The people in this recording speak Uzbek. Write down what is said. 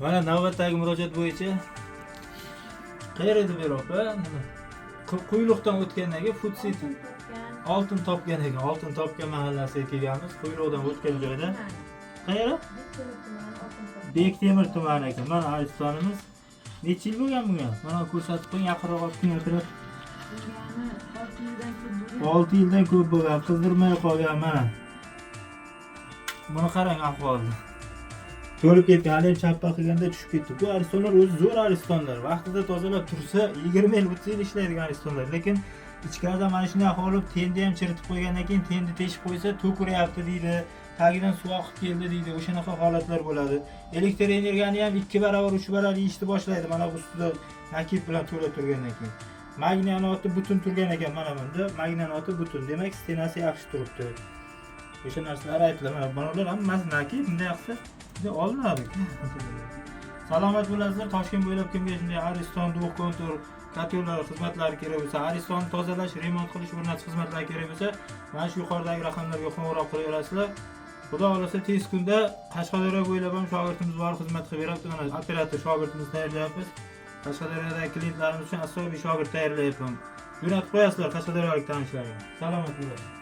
Mana navbatdagi murojaat bo'yicha qayer edi bu opa? Nima? Quyluqdan o'tgandan keyin Food City Oltin topgan. Oltin topgan ekan. Oltin topgan mahallasiga kelganmiz. Quyluqdan o'tgan joyda. Qayeri? Bektemir tumani, Oltin topgan. Bektemir tumani ekan. Mana Aristonimiz. Necha yil bo'lgan bunga? Mana ko'rsatib qo'ying, yaqinroq olib keling operator. Bugani 6 yildan ko'p bo'lgan. 6 yildan ko'p bo'lgan, qizdirmay qolgan mana. Buni qarang ahvolini. To'lib ketgan, hali ham chappa qilganda tushib ketdi. Bu aristonlar o'zi zo'r aristonlar. Vaqtida tozalab tursa 20 yil, 30 yil ishlaydigan aristonlar. Lekin ichkarida mana shunday ahvol bo'lib, tendi ham chiritib qo'ygandan keyin tendi teshib qo'ysa, tok uryapti deydi. Tagidan suv oqib keldi deydi. O'shanaqa holatlar bo'ladi. Elektr energiyani ham 2 barobar, 3 barobar yeyishni boshlaydi mana bu ustida накипь bilan to'la turgandan keyin. Magniy oti butun turgan ekan mana bunda. Magniy oti butun. Demak, стена si yaxshi turibdi. O'sha narsalar aytiladi. Mana bular hammasi накипь, bunday qilsa bunday olinadi. Salomat bo'lasizlar. Toshkent bo'ylab kimga shunday Ariston, двухконтур, котёл lar xizmatlari kerak bo'lsa, Aristonni tozalash, remont qilish, o'rnatish xizmatlari kerak bo'lsa, mana shu yuqoridagi raqamlarga qo'ng'iroq qilaverasizlar. Xudo xohlasa tez kunda Qashqadaryo bo'ylab ham shogirdimiz bor, xizmat qilib beryapti. Mana operator shogirdimizni tayyorlayapmiz. Qashqadaryodagi klientlarimiz uchun astoydil shogird tayyorlayapman. Jo'natib qo'yasizlar qashqadaryolik tanishlarga. Salomat bo'ling.